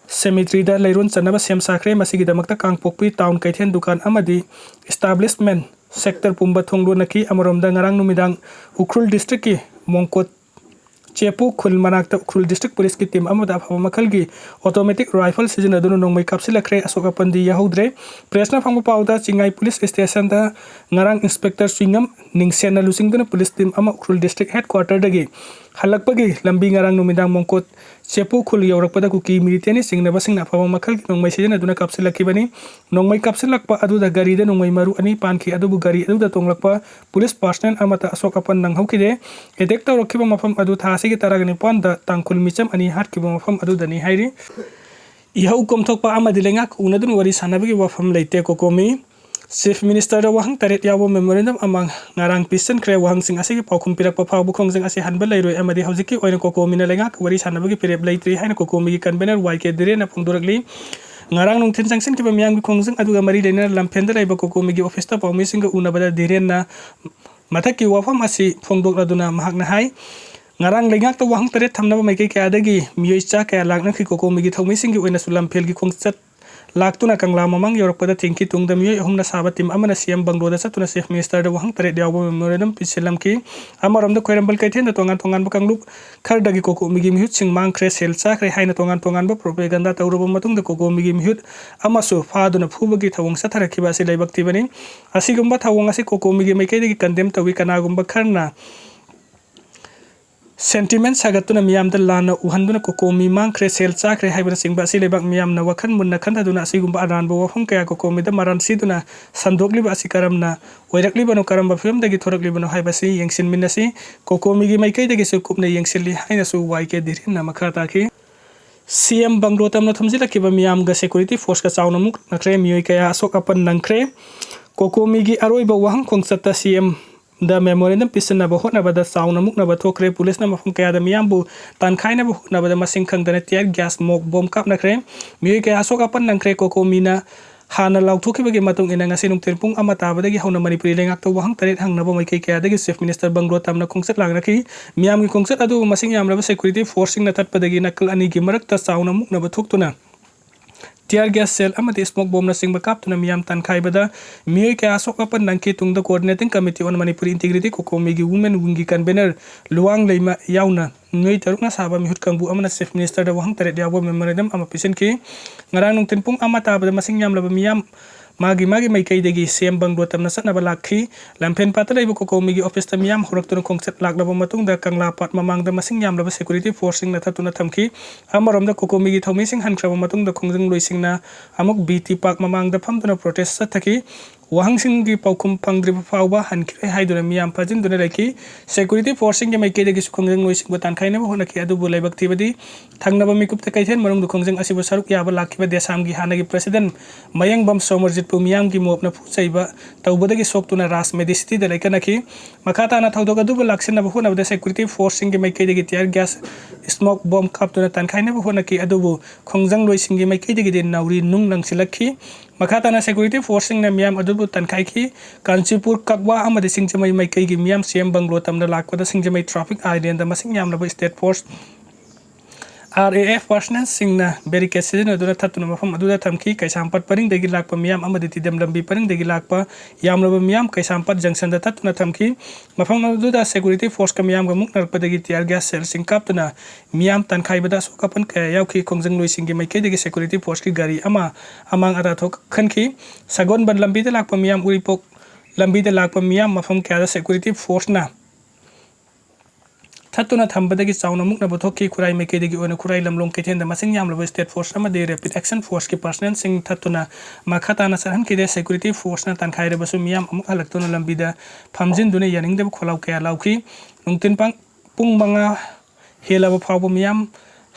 ꯁꯦꯃꯤꯇ꯭ꯔꯤꯗ ꯂꯩꯔꯣꯟ ꯆꯟꯅꯕ ꯁꯦꯝ ꯁꯥꯈ꯭ꯔꯦ꯫ ꯃꯁꯤꯒꯤꯗꯃꯛꯇ ꯀꯥꯡꯄꯣꯛꯄꯤ ꯇꯥꯎꯟ ꯀꯩꯊꯦꯜ ꯗꯨꯀꯥꯟ ꯑꯃꯗꯤ ꯏꯁꯇꯥꯕ꯭ꯂꯤꯁꯃꯦꯟ ꯁꯦꯛꯇꯔ ꯄꯨꯝꯕ ꯊꯣꯡ ꯂꯣꯟꯅꯈꯤ꯫ ꯑꯃꯔꯣꯝꯗ ꯉꯔꯥꯡ ꯅꯨꯃꯤꯗꯥꯡ ꯎꯈ꯭ꯔꯨꯜ ꯗꯤꯁꯇ꯭ꯔꯤꯛꯀꯤ ꯃꯣꯡꯀꯣꯠ ꯆꯦꯄꯨ ꯈꯨꯜ ꯃꯅꯥꯛꯇ ꯎꯈ꯭ꯔꯨꯜ ꯗꯤꯁꯇ꯭ꯔꯤꯛ ꯄꯨꯂꯤꯁꯀꯤ ꯇꯤꯝ ꯑꯃꯗ ꯑꯐꯕ ꯃꯈꯜꯒꯤ ꯑꯣꯇꯣꯃꯦꯇꯤꯛ ꯔꯥꯏꯐꯜ ꯁꯤꯖꯤꯟꯅꯗꯨꯅ ꯅꯣꯡꯃꯩ ꯀꯥꯞꯁꯤꯜꯂꯛꯈ꯭ꯔꯦ꯫ ꯑꯁꯣꯛ ꯑꯄꯟꯗꯤ ꯌꯥꯍꯧꯗ꯭ꯔꯦ꯫ ꯄ꯭ꯔꯦꯁꯅ ꯐꯪꯕ ꯄꯥꯎꯗ, ꯆꯤꯡꯉꯥꯏ ꯄꯨꯂꯤꯁ ꯁ꯭ꯇꯦꯁꯟꯗ ꯉꯔꯥꯡ ꯏꯟꯁꯄꯦꯛꯇꯔ ꯆꯤꯡꯉꯝ ꯅꯤꯡꯁꯦꯟꯅ ꯂꯨꯆꯤꯡꯗꯨꯅ ꯄꯨꯂꯤꯁ ꯇꯤꯝ ꯑꯃ ꯎꯈ꯭ꯔꯨꯜ ꯗꯤꯁꯇ꯭ꯔꯤꯛ ꯍꯦꯗꯀ꯭ꯋꯥꯇꯔꯗꯒꯤ ꯍꯜꯂꯛꯄꯒꯤ ꯂꯝꯕꯤ ꯉꯔꯥꯡ ꯅꯨꯃꯤꯗꯥꯡ ꯃꯣꯡꯀꯣꯠ ꯆꯦꯄꯨ ꯈꯨꯜ ꯌꯧꯔꯛꯄꯗ ꯀꯨꯀꯤ ꯃꯤꯂꯤꯇꯦꯟꯅ ꯆꯤꯡꯅꯕꯁꯤꯡꯅ ꯑꯐꯕ ꯃꯈꯜꯒꯤ ꯅꯣꯡꯃꯩ ꯁꯤꯖꯤꯟꯅꯗꯨꯅ ꯀꯥꯞꯁꯤꯜꯂꯛꯈꯤꯕꯅꯤ꯫ ꯅꯣꯡꯃꯩ ꯀꯥꯞꯁꯤꯜꯂꯛꯄ ꯑꯗꯨꯗ ꯒꯥꯔꯤꯗ ꯅꯣꯡꯃꯩ ꯃꯔꯨ ꯑꯅꯤ ꯄꯥꯟꯈꯤ, ꯑꯗꯨꯕꯨ ꯒꯥꯔꯤ ꯑꯗꯨꯗ ꯇꯣꯡꯂꯛꯄ ꯄꯨꯂꯤꯁ ꯄꯥꯔꯁꯅꯦꯜ ꯑꯃꯠꯇ ꯑꯁꯣꯛ ꯑꯄꯟ ꯅꯪꯍꯧꯈꯤꯗꯦ꯫ ꯑꯦꯇꯦꯛ ꯇꯧꯔꯛꯈꯤꯕ ꯃꯐꯝ ꯑꯗꯨ ꯊꯥ ꯑꯁꯤꯒꯤ ꯇꯔꯥꯒ ꯅꯤꯄꯥꯟꯗ ꯇꯥꯡꯈꯨꯜ ꯃꯤꯆꯝ ꯑꯅꯤ ꯍꯥꯠꯈꯤꯕ ꯃꯐꯝ ꯑꯗꯨꯗꯅꯤ ꯍꯥꯏꯔꯤ꯫ ꯏꯍꯧ ꯀꯣꯝꯊꯣꯛꯄ ꯑꯃꯗꯤ ꯂꯩꯉꯥꯛ ꯎꯅꯗꯨꯅ ꯋꯥꯔꯤ ꯁꯥꯟꯅꯕꯒꯤ ꯋꯥꯐꯝ ꯂꯩꯇꯦ꯫ ꯀꯣꯀꯣꯃꯤ ꯆꯤꯐ ꯃꯤꯅꯤꯁꯇꯔꯗ ꯋꯥꯍꯪ ꯇꯔꯦꯠ ꯌꯥꯎꯕ ꯃꯦꯃꯣꯔꯦꯟꯗꯝ ꯑꯃ ꯉꯔꯥꯡ ꯄꯤꯁꯤꯟꯈ꯭ꯔꯦ꯫ ꯋꯥꯍꯪꯁꯤꯡ ꯑꯁꯤꯒꯤ ꯄꯥꯎꯈꯨꯝ ꯄꯤꯔꯛꯄ ꯐꯥꯎꯕ ꯈꯣꯡꯖꯪ ꯑꯁꯤ ꯍꯟꯕ ꯂꯩꯔꯣꯏ ꯑꯃꯗꯤ ꯍꯧꯖꯤꯛꯀꯤ ꯑꯣꯏꯅ ꯀꯣꯀꯣꯃꯤꯅ ꯂꯩꯉꯥꯛꯀ ꯋꯥꯔꯤ ꯁꯥꯟꯅꯕꯒꯤ ꯐꯤꯔꯦꯞ ꯂꯩꯇ꯭ꯔꯤ ꯍꯥꯏꯅ ꯀꯣꯀꯣꯃꯤꯒꯤ ꯀꯟꯚꯦꯅꯔ ꯋꯥꯏ ꯀꯦ ꯙꯤꯔꯦꯟꯅ ꯐꯣꯡꯗꯣꯔꯛꯂꯤ꯫ ꯉꯔꯥꯡ ꯅꯨꯡꯊꯤꯜ ꯆꯪꯁꯤꯟꯈꯤꯕ ꯃꯤꯌꯥꯝꯒꯤ ꯈꯣꯡꯖꯪ ꯑꯗꯨꯒ ꯃꯔꯤ ꯂꯩꯅꯅ ꯂꯝꯐꯦꯜꯗ ꯂꯩꯕ ꯀꯣꯀꯣꯃꯤꯒꯤ ꯑꯣꯐꯤꯁꯇ ꯄꯥꯎꯃꯤꯁꯤꯡꯒ ꯎꯅꯕꯗ ꯙꯤꯔꯦꯟꯅ ꯃꯊꯛꯀꯤ ꯋꯥꯐꯝ ꯑꯁꯤ ꯐꯣꯡꯗꯣꯛꯂꯗꯨꯅ ꯃꯍꯥꯛꯅ ꯍꯥꯏ, ꯉꯔꯥꯡ ꯂꯩꯉꯥꯛꯇ ꯋꯥꯍꯪ ꯇꯔꯦꯠ ꯊꯝꯅꯕ ꯃꯥꯏꯀꯩ ꯀꯌꯥꯗꯒꯤ ꯃꯤꯑꯣꯏ ꯆꯥ ꯀꯌꯥ ꯂꯥꯛꯅꯈꯤ꯫ ꯀꯣꯀꯣꯃꯤꯒꯤ ꯊꯧꯃꯤꯁꯤꯡꯒꯤ ꯑꯣꯏꯅꯁꯨ ꯂꯝꯐꯦꯜꯒꯤ ꯈꯣꯡꯆꯠ ꯂꯥꯛꯇꯨꯅ ꯀꯪꯂꯥ ꯃꯃꯥꯡ ꯌꯧꯔꯛꯄꯗ ꯊꯤꯡꯈꯤ꯫ ꯇꯨꯡꯗ ꯃꯤꯑꯣꯏ ꯑꯍꯨꯝꯅ ꯁꯥꯕ ꯇꯤꯝ ꯑꯃꯅ ꯁꯤ ꯑꯦꯝ ꯕꯪꯒ꯭ꯂꯣꯗ ꯆꯠꯇꯨꯅ ꯆꯤꯐ ꯃꯤꯅꯤꯁꯇꯔꯗ ꯋꯥꯍꯪ ꯇꯔꯦꯠ ꯌꯥꯎꯕ ꯃꯦꯃꯣꯔꯦꯟꯗꯝ ꯄꯤꯁꯤꯜꯂꯝꯈꯤ꯫ ꯑꯃꯔꯣꯝꯗ ꯈ꯭ꯋꯥꯏꯔꯝꯕꯟ ꯀꯩꯊꯦꯜꯗ ꯇꯣꯉꯥꯟ ꯇꯣꯉꯥꯟꯕ ꯀꯥꯡꯂꯨꯞ ꯈꯔꯗꯒꯤ ꯀꯣꯀꯣꯃꯤꯒꯤ ꯃꯤꯍꯨꯠꯁꯤꯡ ꯃꯥꯡꯈ꯭ꯔꯦ, ꯁꯦꯜ ꯆꯥꯈ꯭ꯔꯦ ꯍꯥꯏꯅ ꯇꯣꯉꯥꯟ ꯇꯣꯉꯥꯟꯕ ꯄ꯭ꯔꯣꯄꯦꯒꯟꯗꯥ ꯇꯧꯔꯕ ꯃꯇꯨꯡꯗ ꯀꯣꯀꯣꯃꯤꯒꯤ ꯃꯤꯍꯨꯠ ꯑꯃꯁꯨ ꯐꯥꯗꯨꯅ ꯐꯨꯕꯒꯤ ꯊꯧꯑꯣꯡ ꯆꯠꯊꯔꯛꯈꯤꯕ ꯑꯁꯤ ꯂꯩꯕꯥꯛ ꯊꯤꯕꯅꯤ꯫ ꯑꯁꯤꯒꯨꯝꯕ ꯊꯧꯑꯣꯡ ꯑꯁꯤ ꯀꯣꯀꯣꯃꯤꯒꯤ ꯃꯥꯏꯀꯩꯗꯒꯤ ꯀꯟꯗꯦꯝ ꯇꯧꯏ꯫ ꯀꯅꯥꯒꯨꯝꯕ ꯈꯔꯅ ꯁꯦꯟꯇꯤꯃꯦꯟ ꯁꯥꯒꯠꯇꯨꯅ ꯃꯤꯌꯥꯝꯗ ꯂꯥꯟꯅ ꯎꯍꯟꯗꯨꯅ ꯀꯣꯀꯣꯃꯤ ꯃꯥꯡꯈ꯭ꯔꯦ, ꯁꯦꯜ ꯆꯥꯈ꯭ꯔꯦ ꯍꯥꯏꯕꯅꯆꯤꯡꯕ ꯑꯁꯤ ꯂꯩꯕꯥꯛ ꯃꯤꯌꯥꯝꯅ ꯋꯥꯈꯜ ꯃꯨꯟꯅ ꯈꯟꯊꯗꯨꯅ ꯑꯁꯤꯒꯨꯝꯕ ꯑꯔꯥꯟꯕ ꯋꯥꯐꯝ ꯀꯌꯥ ꯀꯣꯀꯣꯃꯤꯗ ꯃꯔꯥꯟ ꯁꯤꯗꯨꯅ ꯁꯟꯗꯣꯛꯂꯤꯕ ꯑꯁꯤ ꯀꯔꯝꯅ ꯑꯣꯏꯔꯛꯂꯤꯕꯅꯣ, ꯀꯔꯝꯕ ꯐꯤꯕꯝꯗꯒꯤ ꯊꯣꯔꯛꯂꯤꯕꯅꯣ ꯍꯥꯏꯕꯁꯤ ꯌꯦꯡꯁꯤꯟꯃꯤꯟꯅꯁꯤ꯫ ꯀꯣꯀꯣꯃꯤꯒꯤ ꯃꯥꯏꯀꯩꯗꯒꯤꯁꯨ ꯀꯨꯞꯅ ꯌꯦꯡꯁꯤꯜꯂꯤ ꯍꯥꯏꯅꯁꯨ ꯋꯥꯏ ꯀꯦ ꯙꯤꯔꯦꯟꯅ ꯃꯈꯥ ꯇꯥꯈꯤ꯫ ꯁꯤ ꯑꯦꯝ ꯕꯪꯒ꯭ꯂꯣ ꯇꯝꯅ ꯊꯨꯝꯖꯤꯜꯂꯛꯈꯤꯕ ꯃꯤꯌꯥꯝꯒ ꯁꯦꯀ꯭ꯌꯨꯔꯤꯇꯤ ꯐꯣꯔꯁꯀ ꯆꯥꯎꯅ ꯃꯨꯛꯅꯈ꯭ꯔꯦ꯫ ꯃꯤꯑꯣꯏ ꯀꯌꯥ ꯑꯁꯣꯛ ꯑꯄꯟ ꯅꯪꯈ꯭ꯔꯦ꯫ ꯀꯣꯀꯣꯃꯤꯒꯤ ꯑꯔꯣꯏꯕ ꯋꯥꯍꯪ ꯈꯣꯡꯆꯠꯇ ꯁꯤ ꯑꯦꯝꯗ ꯃꯦꯃꯣꯔꯦꯟꯗꯝ ꯄꯤꯁꯤꯟꯅꯕ ꯍꯣꯠꯅꯕꯗ ꯆꯥꯎꯅ ꯃꯨꯛꯅꯕ ꯊꯣꯛꯈ꯭ꯔꯦ꯫ ꯄꯨꯂꯤꯁꯅ ꯃꯐꯝ ꯀꯌꯥꯗ ꯃꯤꯌꯥꯝꯕꯨ ꯇꯥꯟꯈꯥꯏꯅꯕ ꯍꯣꯠꯅꯕꯗ ꯃꯁꯤꯡ ꯈꯪꯗꯅ ꯇꯤꯌꯔ ꯒ꯭ꯌꯥꯁ, ꯃꯣꯛ ꯕꯣꯝ ꯀꯥꯞꯅꯈ꯭ꯔꯦ꯫ ꯃꯤꯑꯣꯏ ꯀꯌꯥ ꯑꯁꯣꯛ ꯑꯄꯟ ꯅꯪꯈ꯭ꯔꯦ꯫ ꯀꯣꯀꯣꯃꯤꯅ ꯍꯥꯟꯅ ꯂꯥꯎꯊꯣꯛꯈꯤꯕꯒꯤ ꯃꯇꯨꯡ ꯏꯟꯅ ꯉꯁꯤ ꯅꯨꯡꯊꯤꯜ ꯄꯨꯡ ꯑꯃ ꯇꯥꯕꯗꯒꯤ ꯍꯧꯅ ꯃꯅꯤꯄꯨꯔꯤ ꯂꯩꯉꯥꯛꯇ ꯋꯥꯍꯪ ꯇꯔꯦꯠ ꯍꯪꯅꯕ ꯃꯥꯏꯀꯩ ꯀꯌꯥꯗꯒꯤ ꯆꯤꯐ ꯃꯤꯅꯤꯁꯇꯔ ꯕꯪꯒ꯭ꯂꯣ ꯇꯝꯅ ꯈꯣꯡꯆꯠ ꯂꯥꯡꯅꯈꯤ꯫ ꯃꯤꯌꯥꯝꯒꯤ ꯈꯣꯡꯆꯠ ꯑꯗꯨꯕꯨ ꯃꯁꯤꯡ ꯌꯥꯝꯂꯕ ꯁꯦꯀ꯭ꯌꯨꯔꯤꯇꯤ ꯐꯣꯔꯁꯁꯤꯡꯅ ꯊꯠꯄꯗꯒꯤ ꯅꯥꯀꯜ ꯑꯅꯤꯒꯤ ꯃꯔꯛꯇ ꯆꯥꯎꯅ ꯃꯨꯛꯅꯕ ꯊꯣꯛꯇꯨꯅ tear gas shell ꯑꯃꯗꯤ smoke bombꯅꯆꯤꯡꯕ ꯀꯥꯞꯇꯨꯅ ꯃꯤꯌꯥꯝ ꯇꯥꯟꯈꯥꯏꯕꯗ ꯃꯤꯑꯣꯏ ꯀꯌꯥ ꯑꯁꯣꯛ ꯑꯄꯟ ꯅꯪꯈꯤ꯫ ꯇꯨꯡꯗ Coordinating Committee on Manipuri Integrity, COCOMIꯒꯤ Women Wingꯒꯤ convener Luwang ꯂꯩꯃ ꯌꯥꯎꯅ ꯃꯤꯑꯣꯏ ꯇꯔꯨꯛꯅ ꯁꯥꯕ ꯃꯤꯍꯨꯠ ꯀꯥꯡꯕꯨ ꯑꯃꯅ Chief Ministerꯗ ꯋꯥꯍꯪ ꯇꯔꯦꯠ ꯌꯥꯎꯕ memorandum ꯑꯃ ꯄꯤꯁꯤꯟꯈꯤ꯫ ꯉꯔꯥꯡ ꯅꯨꯡꯊꯤꯜ ꯄꯨꯡ ꯑꯃ ꯇꯥꯕꯗ ꯃꯁꯤꯡ ꯌꯥꯝꯂꯕ ꯃꯤꯌꯥꯝ ꯃꯥꯒꯤ ꯃꯥꯒꯤ ꯃꯥꯏꯀꯩꯗꯒꯤ ꯁꯤ ꯑꯦꯝ ꯕꯪꯒ꯭ꯂꯣ ꯇꯝꯅ ꯆꯠꯅꯕ ꯂꯥꯛꯈꯤ꯫ ꯂꯝꯐꯦꯟ ꯄꯥꯠꯇ ꯂꯩꯕ COCOMIꯒꯤ officeꯇ ꯃꯤꯌꯥꯝ ꯍꯧꯔꯛꯇꯨꯅ ꯈꯣꯡꯆꯠ ꯂꯥꯛꯂꯕ ꯃꯇꯨꯡꯗ ꯀꯪꯂꯥ ꯄꯥꯠ ꯃꯃꯥꯡꯗ ꯃꯁꯤꯡ ꯌꯥꯝꯂꯕ security forceꯁꯤꯡꯅ ꯊꯠꯇꯨꯅ ꯊꯝꯈꯤ꯫ ꯑꯃꯔꯣꯝꯗ COCOMIꯒꯤ ꯊꯧꯃꯤꯁꯤꯡ ꯍꯟꯈ꯭ꯔꯕ ꯃꯇꯨꯡꯗ ꯈꯣꯡꯖꯪꯂꯣꯏꯁꯤꯡꯅ ꯑꯃꯨꯛ ꯕꯤ ꯇꯤ ꯄꯥꯔꯛ ꯃꯃꯥꯡꯗ ꯐꯝꯗꯨꯅ protest ꯆꯠꯊꯈꯤ꯫ ꯋꯥꯍꯪꯁꯤꯡꯒꯤ ꯄꯥꯎꯈꯨꯝ ꯐꯪꯗ꯭ꯔꯤꯕ ꯐꯥꯎꯕ ꯍꯟꯈꯤꯔꯣꯏ ꯍꯥꯏꯗꯨꯅ ꯃꯤꯌꯥꯝ ꯐꯥꯖꯤꯟꯗꯨꯅ ꯂꯩꯈꯤ꯫ Security forceꯁꯤꯡꯒꯤ ꯃꯥꯏꯀꯩꯗꯒꯤꯁꯨ ꯈꯣꯡꯖꯪꯂꯣꯏꯁꯤꯡꯕꯨ ꯇꯥꯟꯈꯥꯏꯅꯕ ꯍꯣꯠꯅꯈꯤ, ꯑꯗꯨꯕꯨ ꯂꯥꯏꯕꯛ ꯊꯤꯕꯗꯤ ꯊꯪꯅꯕ ꯃꯤꯀꯨꯞꯇ ꯀꯩꯊꯦꯜ ꯃꯅꯨꯡꯗ ꯈꯣꯡꯖꯪ ꯑꯁꯤꯕꯨ ꯁꯔꯨꯛ ꯌꯥꯕ ꯂꯥꯛꯈꯤꯕ ꯗꯦꯁꯥꯝꯒꯤ ꯍꯥꯟꯅꯒꯤ president ꯃꯌꯦꯡꯕꯝ ꯁꯣꯃꯔꯖꯤꯠꯄꯨ ꯃꯤꯌꯥꯝꯒꯤ ꯃꯣꯞꯅ ꯐꯨ ꯆꯩꯕ ꯇꯧꯕꯗꯒꯤ ꯁꯣꯛꯇꯨꯅ ꯔꯥꯖ ꯃꯦꯗꯤꯁꯤꯇꯤꯗ ꯂꯩꯀꯠꯅꯈꯤ꯫ ꯃꯈꯥ ꯇꯥꯅ ꯊꯧꯗꯣꯛ ꯑꯗꯨꯕꯨ ꯂꯥꯛꯁꯤꯟꯅꯕ ꯍꯣꯠꯅꯕꯗ security forceꯁꯤꯡꯒꯤ ꯃꯥꯏꯀꯩꯗꯒꯤ tear gas, smoke bomb ꯀꯥꯞꯇꯨꯅ ꯇꯥꯟꯈꯥꯏꯅꯕ ꯍꯣꯠꯅꯈꯤ, ꯑꯗꯨꯕꯨ ꯈꯣꯡꯖꯪꯂꯣꯏꯁꯤꯡꯒꯤ ꯃꯥꯏꯀꯩꯗꯒꯤꯗꯤ ꯅꯥꯎꯔꯤ ꯅꯨꯡ ꯂꯪꯁꯤꯜꯂꯛꯈꯤ꯫ ꯃꯈꯥ ꯇꯥꯅ security forceꯁꯤꯡꯅ ꯃꯤꯌꯥꯝ ꯑꯗꯨꯕꯨ ꯇꯥꯟꯈꯥꯏꯈꯤ꯫ ꯀꯥꯟꯆꯤꯄꯨꯔ, ꯀꯛꯋꯥ ꯑꯃꯗꯤ ꯁꯤꯡꯖꯃꯩ ꯃꯥꯏꯀꯩꯒꯤ ꯃꯤꯌꯥꯝ ꯁꯤ ꯑꯦꯝ ꯕꯪꯒ꯭ꯂꯣ ꯇꯝꯅ ꯂꯥꯛꯄꯗ ꯁꯤꯡꯖꯃꯩ traffic islandꯗ ꯃꯁꯤꯡ ꯌꯥꯝꯂꯕ state force, R A F personnelꯁꯤꯡꯅ barricade ꯁꯤꯖꯤꯟꯅꯗꯨꯅ ꯊꯠꯇꯨꯅ ꯃꯐꯝ ꯑꯗꯨꯗ ꯊꯝꯈꯤ꯫ ꯀꯩꯁꯥꯝꯄꯥꯠ ꯄꯔꯤꯡꯗꯒꯤ ꯂꯥꯛꯄ ꯃꯤꯌꯥꯝ ꯑꯃꯗꯤ ꯇꯤꯗꯝ ꯂꯝꯕꯤ ꯄꯔꯤꯡꯗꯒꯤ ꯂꯥꯛꯄ ꯌꯥꯝꯂꯕ ꯃꯤꯌꯥꯝ ꯀꯩꯁꯥꯝꯄꯥꯠ junctionꯗ ꯊꯠꯇꯨꯅ ꯊꯝꯈꯤ꯫ ꯃꯐꯝ ꯑꯗꯨꯗ security forceꯀ ꯃꯤꯌꯥꯝꯒ ꯃꯨꯛꯅꯔꯛꯄꯗꯒꯤ tear gas shellꯁꯤꯡ ꯀꯥꯞꯇꯨꯅ ꯃꯤꯌꯥꯝ ꯇꯥꯟꯈꯥꯏꯕꯗ ꯑꯁꯣꯛ ꯑꯄꯟ ꯀꯌꯥ ꯌꯥꯎꯈꯤ꯫ ꯈꯣꯡꯖꯪꯂꯣꯏꯁꯤꯡꯒꯤ ꯃꯥꯏꯀꯩꯗꯒꯤ security forceꯀꯤ ꯒꯥꯔꯤ ꯑꯃ ꯑꯃꯥꯡ ꯑꯇꯥ ꯊꯣꯛꯍꯟꯈꯤ꯫ ꯁꯒꯣꯜꯕꯟ ꯂꯝꯕꯤꯗ ꯂꯥꯛꯄ ꯃꯤꯌꯥꯝ, ꯎꯔꯤꯄꯣꯛ ꯂꯝꯕꯤꯗ ꯂꯥꯛꯄ ꯃꯤꯌꯥꯝ ꯃꯐꯝ ꯀꯌꯥꯗ security forceꯅ ꯊꯠꯇꯨꯅ ꯊꯝꯕꯗꯒꯤ ꯆꯥꯎꯅ ꯃꯨꯛꯅꯕ ꯊꯣꯛꯈꯤ꯫ ꯈꯨꯔꯥꯏ ꯃꯥꯏꯀꯩꯗꯒꯤ ꯑꯣꯏꯅ ꯈꯨꯔꯥꯏ ꯂꯝꯂꯣꯡ ꯀꯩꯊꯦꯜꯗ ꯃꯁꯤꯡ ꯌꯥꯝꯂꯕ state force ꯑꯃꯗꯤ rapid action forceꯀꯤ personnelꯁꯤꯡ ꯊꯠꯇꯨꯅ ꯃꯈꯥ ꯇꯥꯅ ꯆꯠꯍꯟꯈꯤꯗꯦ꯫ Security forceꯅ ꯇꯥꯟꯈꯥꯏꯔꯕꯁꯨ ꯃꯤꯌꯥꯝ ꯑꯃꯨꯛ ꯍꯜꯂꯛꯇꯨꯅ ꯂꯝꯕꯤꯗ ꯐꯝꯖꯤꯟꯗꯨꯅ ꯌꯥꯅꯤꯡꯗꯕ ꯈꯣꯜꯂꯥꯎ ꯀꯌꯥ ꯂꯥꯎꯈꯤ꯫ ꯅꯨꯡꯊꯤꯜ ꯄꯥꯡ-, ꯄꯨꯡ ꯃꯉꯥ ꯍꯦꯜꯂꯕ ꯐꯥꯎꯕ ꯃꯤꯌꯥꯝ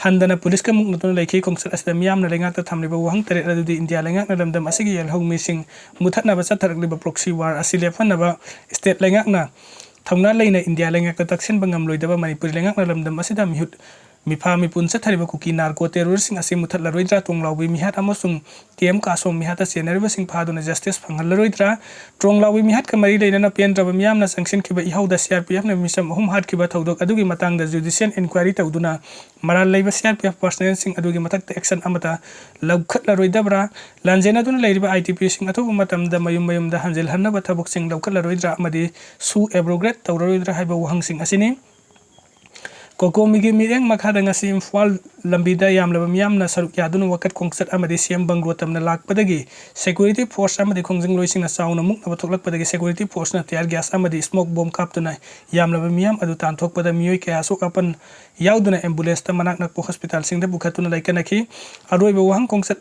ꯍꯟꯗꯅ ꯄꯨꯂꯤꯁꯀ ꯃꯨꯛꯅꯗꯨꯅ ꯂꯩꯈꯤ꯫ ꯈꯣꯡꯆꯠ ꯑꯁꯤꯗ ꯃꯤꯌꯥꯝꯅ ꯂꯩꯉꯥꯛꯇ ꯊꯝꯂꯤꯕ ꯋꯥꯍꯪ ꯇꯔꯦꯠ ꯑꯗꯨꯗꯤ ꯏꯟꯗꯤꯌꯥ ꯂꯩꯉꯥꯛꯅ ꯂꯝꯗꯝ ꯑꯁꯤꯒꯤ ꯌꯦꯜꯍꯧꯃꯤꯁꯤꯡ ꯃꯨꯊꯠꯅꯕ ꯆꯠꯊꯔꯛꯂꯤꯕ proxy war ꯑꯁꯤ ꯂꯦꯞꯍꯟꯅꯕ state ꯂꯩꯉꯥꯛꯅ ꯊꯧꯅꯥ ꯂꯩꯅ ꯏꯟꯗꯤꯌꯥ ꯂꯩꯉꯥꯛꯇ ꯇꯛꯁꯤꯟꯕ ꯉꯝꯂꯣꯏꯗꯕ ꯃꯅꯤꯄꯨꯔ ꯂꯩꯉꯥꯛꯅ ꯂꯝꯗꯝ ꯑꯁꯤꯗ ꯃꯤꯍꯨꯠ ꯃꯤꯐꯥ ꯃꯤꯄꯨꯟ ꯆꯠꯊꯔꯤꯕ ꯀꯨꯀꯤ ꯅꯥꯔꯀꯣ ꯇꯦꯔꯣꯔꯤꯁꯁꯤꯡ ꯑꯁꯤ ꯃꯨꯊꯠꯂꯔꯣꯏꯗ꯭ꯔꯥ? ꯇ꯭ꯔꯣꯡꯂꯥꯎꯕꯤ ꯃꯤꯍꯥꯠ ꯑꯃꯁꯨꯡ ꯇꯤ ꯑꯦꯝ ꯀꯥꯁꯣꯝ ꯃꯤꯍꯥꯠꯇ ꯆꯦꯟꯅꯔꯤꯕꯁꯤꯡ ꯐꯥꯗꯨꯅ ꯖꯁꯇꯤꯁ ꯐꯪꯍꯜꯂꯔꯣꯏꯗ꯭ꯔꯥ? ꯇ꯭ꯔꯣꯡꯂꯥꯎꯕꯤ ꯃꯤꯍꯥꯠꯀ ꯃꯔꯤ ꯂꯩꯅꯅ ꯄꯦꯟꯗ꯭ꯔꯕ ꯃꯤꯌꯥꯝꯅ ꯆꯪꯁꯤꯟꯈꯤꯕ ꯏꯍꯧꯗ ꯁꯤ ꯑꯥꯔ ꯄꯤ ꯑꯦꯐꯅ ꯃꯤꯆꯝ ꯑꯍꯨꯝ ꯍꯥꯠꯈꯤꯕ ꯊꯧꯗꯣꯛ ꯑꯗꯨꯒꯤ ꯃꯇꯥꯡꯗ ꯖꯨꯗꯤꯁꯤꯌꯦꯜ ꯏꯟꯀ꯭ꯋꯥꯏꯔꯤ ꯇꯧꯗꯨꯅ ꯃꯔꯥꯜ ꯂꯩꯕ ꯁꯤ ꯑꯥꯔ ꯄꯤ ꯑꯦꯐ ꯄꯔꯁꯅꯦꯜꯁꯤꯡ ꯑꯗꯨꯒꯤ ꯃꯊꯛꯇ ꯑꯦꯛꯁꯟ ꯑꯃꯠꯇ ꯂꯧꯈꯠꯂꯔꯣꯏꯗꯕ꯭ꯔꯥ? ꯂꯥꯟꯖꯦꯟꯅꯗꯨꯅ ꯂꯩꯔꯤꯕ ꯑꯥꯏ ꯇꯤ ꯄꯤꯁꯤꯡ ꯑꯊꯨꯕ ꯃꯇꯝꯗ ꯃꯌꯨꯝ ꯃꯌꯨꯝꯗ ꯍꯟꯖꯤꯜꯍꯟꯅꯕ ꯊꯕꯛꯁꯤꯡ ꯂꯧꯈꯠꯂꯔꯣꯏꯗ꯭ꯔꯥ ꯑꯃꯗꯤ ꯁꯨ ꯑꯦꯕ꯭ꯔꯣꯒꯦꯠ ꯇꯧꯔꯔꯣꯏꯗ꯭ꯔꯥ ꯍꯥꯏꯕ ꯋꯥꯍꯪꯁꯤꯡ ꯑꯁꯤꯅꯤ꯫ ꯀꯣꯀꯣꯃꯤꯒꯤ ꯃꯤꯠꯌꯦꯡ ꯃꯈꯥꯗ ꯉꯁꯤ ꯏꯝꯐꯥꯜ ꯂꯝꯕꯤꯗ ꯌꯥꯝꯂꯕ ꯃꯤꯌꯥꯝꯅ ꯁꯔꯨꯛ ꯌꯥꯗꯨꯅ ꯋꯥꯀꯠ ꯈꯣꯡꯆꯠ ꯑꯃꯗꯤ ꯁꯤ ꯑꯦꯝ ꯕꯪꯒ꯭ꯂꯣ ꯇꯝꯅ ꯂꯥꯛꯄꯗꯒꯤ ꯁꯦꯀ꯭ꯌꯨꯔꯤꯇꯤ ꯐꯣꯔꯁ ꯑꯃꯗꯤ ꯈꯣꯡꯖꯪꯂꯣꯏꯁꯤꯡꯅ ꯆꯥꯎꯅ ꯃꯨꯛꯅꯕ ꯊꯣꯛꯂꯛꯄꯗꯒꯤ ꯁꯦꯀ꯭ꯌꯨꯔꯤꯇꯤ ꯐꯣꯔꯁꯅ ꯇꯤꯌꯥꯔ ꯒ꯭ꯌꯥꯁ ꯑꯃꯗꯤ ꯁ꯭ꯃꯣꯛ ꯕꯣꯝ ꯀꯥꯞꯇꯨꯅ ꯌꯥꯝꯂꯕ ꯃꯤꯌꯥꯝ ꯑꯗꯨ ꯇꯥꯟꯊꯣꯛꯄꯗ ꯃꯤꯑꯣꯏ ꯀꯌꯥ ꯑꯁꯣꯛ ꯑꯄꯟ ꯌꯥꯎꯗꯨꯅ ꯑꯦꯝꯕꯨꯂꯦꯟꯁꯇ ꯃꯅꯥꯛ ꯅꯛꯄ ꯍꯣꯁꯄꯤꯇꯥꯜꯁꯤꯡꯗ ꯄꯨꯈꯠꯇꯨꯅ ꯂꯩꯀꯠꯅꯈꯤ꯫ ꯑꯔꯣꯏꯕ ꯋꯥꯍꯪ ꯈꯣꯡꯆꯠ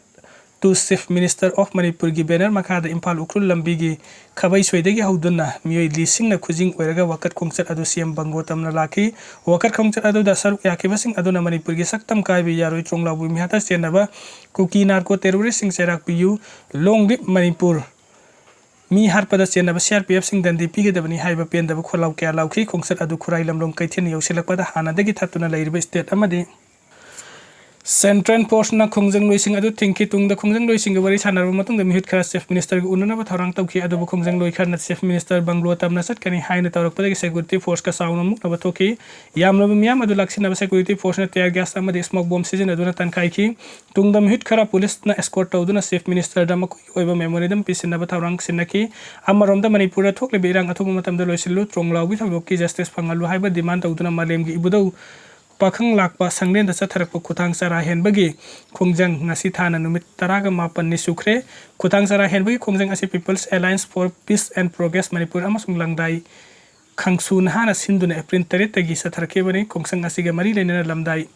to Chief Minister of ꯃꯅꯤꯄꯨꯔꯒꯤ ꯕꯦꯅꯔ ꯃꯈꯥꯗ ꯏꯝꯐꯥꯜ ꯎꯈ꯭ꯔꯨꯜ ꯂꯝꯕꯤꯒꯤ ꯈꯥꯕꯩꯁꯣꯏꯗꯒꯤ ꯍꯧꯗꯨꯅ ꯃꯤꯑꯣꯏ ꯂꯤꯁꯤꯡꯅ ꯈꯨꯖꯤꯡ ꯑꯣꯏꯔꯒ ꯋꯥꯀꯠ ꯈꯣꯡꯆꯠ ꯑꯗꯨ ꯁꯤ ꯑꯦꯝ ꯕꯪꯒ꯭ꯂꯣ ꯇꯝꯅ ꯂꯥꯛꯈꯤ꯫ ꯋꯥꯀꯠ ꯈꯣꯡꯆꯠ ꯑꯗꯨꯗ ꯁꯔꯨꯛ ꯌꯥꯈꯤꯕꯁꯤꯡ ꯑꯗꯨꯅ ꯃꯅꯤꯄꯨꯔꯒꯤ ꯁꯛꯇꯝ ꯀꯥꯏꯕ ꯌꯥꯔꯣꯏ, ꯇ꯭ꯔꯣꯡꯂꯥꯎꯕꯤ ꯃꯤꯍꯥꯠꯇ ꯆꯦꯟꯅꯕ ꯀꯨꯀꯤ ꯅꯥꯔꯀꯣ ꯇꯦꯔꯣꯔꯤꯁꯁꯤꯡ ꯆꯩꯔꯥꯛ ꯄꯤꯌꯨ, ꯂꯣꯡ ꯂꯤꯞ ꯃꯅꯤꯄꯨꯔ, ꯃꯤ ꯍꯥꯠꯄꯗ ꯆꯦꯟꯅꯕ ꯁꯤ ꯑꯥꯔ ꯄꯤ ꯑꯦꯐꯁꯤꯡ ꯗꯟꯗꯤ ꯄꯤꯒꯗꯕꯅꯤ ꯍꯥꯏꯕ ꯄꯦꯟꯗꯕ ꯈꯣꯜꯂꯥꯎ ꯀꯌꯥ ꯂꯥꯎꯈꯤ꯫ ꯈꯣꯡꯆꯠ ꯑꯗꯨ ꯈꯨꯔꯥꯏ ꯂꯝꯂꯣꯡ ꯀꯩꯊꯦꯜ ꯌꯧꯁꯤꯜꯂꯛꯄꯗ ꯍꯥꯟꯅꯗꯒꯤ ꯊꯠꯇꯨꯅ ꯂꯩꯔꯤꯕ ꯁ꯭ꯇꯦꯠ ꯑꯃꯗꯤ ꯁꯦꯟꯇ꯭ꯔꯦꯜ ꯐꯣꯔꯁꯅ ꯈꯣꯡꯖꯪꯂꯣꯏꯁꯤꯡ ꯑꯗꯨ ꯊꯤꯡꯈꯤ꯫ ꯇꯨꯡꯗ ꯈꯣꯡꯖꯪꯂꯣꯏꯁꯤꯡꯒ ꯋꯥꯔꯤ ꯁꯥꯟꯅꯔꯕ ꯃꯇꯨꯡꯗ ꯃꯤꯍꯨꯠ ꯈꯔ ꯆꯤꯐ ꯃꯤꯅꯤꯁꯇꯔꯒ ꯎꯅꯅꯕ ꯊꯧꯔꯥꯡ ꯇꯧꯈꯤ, ꯑꯗꯨꯕꯨ ꯈꯣꯡꯖꯪꯂꯣꯏ ꯈꯔꯅ ꯆꯤꯐ ꯃꯤꯅꯤꯁꯇꯔ ꯕꯪꯒ꯭ꯂꯣ ꯇꯝꯅ ꯆꯠꯀꯅꯤ ꯍꯥꯏꯅ ꯇꯧꯔꯛꯄꯗꯒꯤ ꯁꯦꯀ꯭ꯌꯨꯔꯤꯇꯤ ꯐꯣꯔꯁꯀ ꯆꯥꯎꯅ ꯃꯨꯛꯅꯕ ꯊꯣꯛꯈꯤ꯫ ꯌꯥꯝꯂꯕ ꯃꯤꯌꯥꯝ ꯑꯗꯨ ꯂꯥꯛꯁꯤꯟꯅꯕ ꯁꯦꯀ꯭ꯌꯨꯔꯤꯇꯤ ꯐꯣꯔꯁꯅ ꯇꯤꯌꯥꯔ ꯒ꯭ꯌꯥꯁ ꯑꯃꯗꯤ ꯁ꯭ꯃꯣꯛ ꯕꯣꯝ ꯁꯤꯖꯤꯟꯅꯗꯨꯅ ꯇꯥꯟꯈꯥꯏꯈꯤ꯫ ꯇꯨꯡꯗ ꯃꯤꯍꯨꯠ ꯈꯔ ꯄꯨꯂꯤꯁꯅ ꯑꯦꯁꯀꯣꯔꯠ ꯇꯧꯗꯨꯅ ꯆꯤꯐ ꯃꯤꯅꯤꯁꯇꯔꯗ ꯃꯈꯣꯏꯒꯤ ꯑꯣꯏꯕ ꯃꯦꯃꯣꯔꯦꯟꯗꯝ ꯄꯤꯁꯤꯟꯅꯕ ꯊꯧꯔꯥꯡ ꯁꯤꯟꯅꯈꯤ꯫ ꯑꯃꯔꯣꯝꯗ ꯃꯅꯤꯄꯨꯔꯗ ꯊꯣꯛꯂꯤꯕ ꯏꯔꯥꯡ ꯑꯊꯨꯕ ꯃꯇꯝꯗ ꯂꯣꯏꯁꯤꯜꯂꯨ, ꯇ꯭ꯔꯣꯡꯂꯥꯎꯕꯤ ꯊꯧꯗꯣꯛꯀꯤ ꯖꯁꯇꯤꯁ ꯐꯪꯍꯜꯂꯨ ꯍꯥꯏꯕ ꯗꯤꯃꯥꯟ ꯇꯧꯗꯨꯅ ꯃꯥꯂꯦꯝꯒꯤ ꯏꯕꯨꯙꯧ ꯄꯥꯈꯪ ꯂꯥꯛꯄ ꯁꯪꯂꯦꯟꯗ ꯆꯠꯊꯔꯛꯄ ꯈꯨꯊꯥꯡ ꯆꯔꯥ ꯍꯦꯟꯕꯒꯤ ꯈꯣꯡꯖꯪ ꯉꯁꯤ ꯊꯥꯅ ꯅꯨꯃꯤꯠ ꯇꯔꯥꯒ ꯃꯥꯄꯟꯅꯤ ꯁꯨꯈ꯭ꯔꯦ꯫ ꯈꯨꯊꯥꯡ ꯆꯔꯥ ꯍꯦꯟꯕꯒꯤ ꯈꯣꯡꯖꯪ ꯑꯁꯤ People's Alliance for Peace and Progress Manipur ꯑꯃꯁꯨꯡ ꯂꯪꯗꯥꯏ ꯈꯪꯁꯨ ꯅꯍꯥꯅ ꯁꯤꯟꯗꯨꯅ ꯑꯦꯄ꯭ꯔꯤꯜ ꯇꯔꯦꯠꯇꯒꯤ ꯆꯠꯊꯔꯛꯈꯤꯕꯅꯤ꯫ ꯈꯣꯡꯖꯪ ꯑꯁꯤꯒ ꯃꯔꯤ ꯂꯩꯅꯅ ꯂꯝꯗꯥꯏ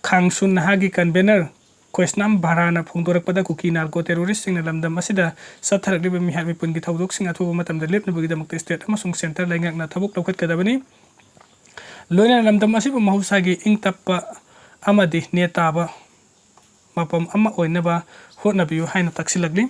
ꯈꯥꯡꯁꯨ ꯅꯍꯥꯒꯤ ꯀꯟꯚꯦꯅꯔ ꯀꯣꯏꯁꯅꯥꯝ ꯚꯥꯔꯥꯅ ꯐꯣꯡꯗꯣꯔꯛꯄꯗ ꯀꯨꯀꯤ ꯅꯥꯔꯀꯣ ꯇꯦꯔꯣꯔꯤꯁꯁꯤꯡꯅ ꯂꯝꯗꯝ ꯑꯁꯤꯗ ꯆꯠꯊꯔꯛꯂꯤꯕ ꯃꯤꯍꯥꯠ ꯃꯤꯄꯨꯟꯒꯤ ꯊꯧꯗꯣꯛꯁꯤꯡ ꯑꯊꯨꯕ ꯃꯇꯝꯗ ꯂꯦꯞꯅꯕꯒꯤꯗꯃꯛꯇ ꯁ꯭ꯇꯦꯠ ꯑꯃꯁꯨꯡ ꯁꯦꯟꯇꯔ ꯂꯩꯉꯥꯛꯅ ꯊꯕꯛ ꯂꯧꯈꯠꯀꯗꯕꯅꯤ꯫ ꯂꯣꯏꯅꯅ ꯂꯝꯗꯝ ꯑꯁꯤꯕꯨ ꯃꯍꯧꯁꯥꯒꯤ ꯏꯪ ꯇꯞꯄ ꯑꯃꯗꯤ ꯅꯦ ꯇꯥꯕ ꯃꯐꯝ ꯑꯃ ꯑꯣꯏꯅꯕ ꯍꯣꯠꯅꯕꯤꯌꯨ ꯍꯥꯏꯅ ꯇꯛꯁꯤꯜꯂꯛꯂꯤ꯫